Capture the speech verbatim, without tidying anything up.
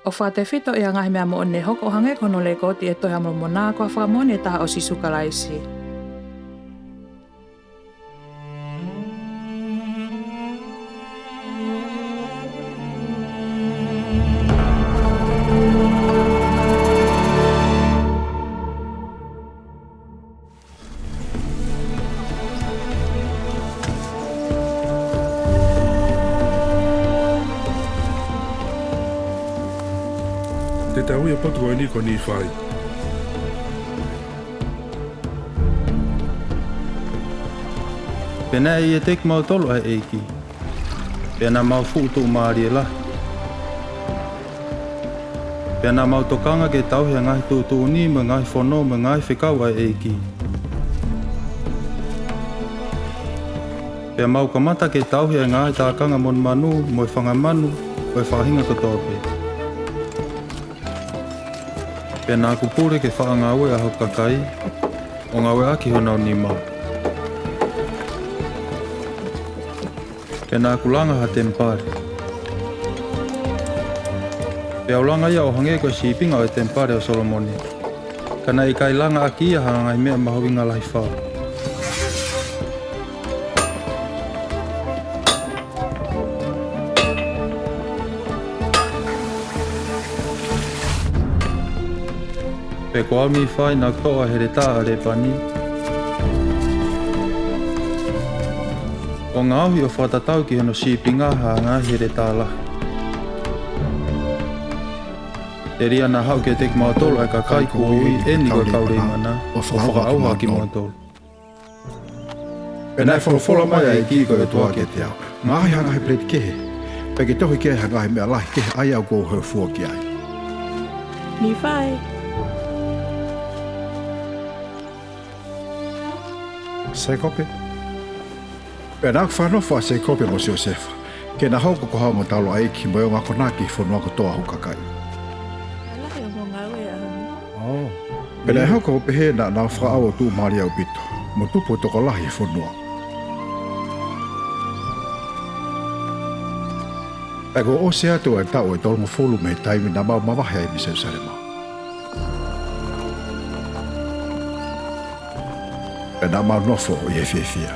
ʻo fakatefito ʻi he ngaahi meʻa moʻoni ne hoko ʻo hangē ko hono lekooti ʻi he Tohi ʻa Molomoná, ko ha fakamoʻoni ʻe taha ʻo Sīsū Kalaisi. Te tau ui ʻa e potu ko ʻeni ko Nīfai. Pea naʻe ʻiate kimautolu ʻa e ʻEiki, pea naʻa mau fuʻu tuʻumālie lahi. Pea naʻa mau tokanga ke tauhi ʻa e ngaahi tuʻutuʻuni mo e ngaahi fono mo e ngaahi fekau ʻa e ʻEiki. Pea mau kamata ke tauhi ʻa e ngaahi tākanga monumanu mo e fanga manu ʻo e faʻahinga kotoa pē. Pea naʻa ku pule ke faʻa ngāue ʻa hoku kakaí, ʻo ngāueʻaki honau nimá. Pea naʻa ku langa ha temipale. Peá u langa ia ʻo hangē ko e sīpinga ʻo e temipale ʻo Solomoné. Ka naʻe ʻikai langa ʻaki ia ha ngaahi meʻa mahuʻinga lahi fau. Pea ko au Nīfai naʻa ku toʻo ʻa e heletā ʻa Lēpaní, ʻo ngaohi ʻo fakatatau ki hono sīpingá ha ngaahi heletā lahi. Telia naʻa haʻu kiate kimautolu ʻa e kakai kuo ui ʻeni ko e kau Leimaná, ʻo fakaʻauha ʻa kimautolu. Pea naʻe folofola mai ʻa e ʻEiki ko e ʻOtuá kiate au, Ngaohi ha ngaahi peleti kehe, pea ke tohi ki ai ha ngaahi meʻa lahi kehe ʻa ia ʻoku ou hōifua ki ai. Nīfai. Sēkope. Pea naʻa ku fakanofo ʻa Sēkope mo Siosefa, ke na hoko ko ha ongo taulaʻeiki mo e ongo akonaki ʻi he fonua kotoa ʻo hoku kakaí. Pea naʻe hoko ʻo pehē naʻa nau fakaʻau ʻo tuʻumālie ʻaupito, mo tupu ʻo tokolahi ʻi he fonuá. Pea kuo ʻosi atu ʻa e taʻu ʻe tolungofulu mei he taimi naʻa mau mavahe ai mei Selusalemá. Pea naʻa mau nofo ʻi he fiefia.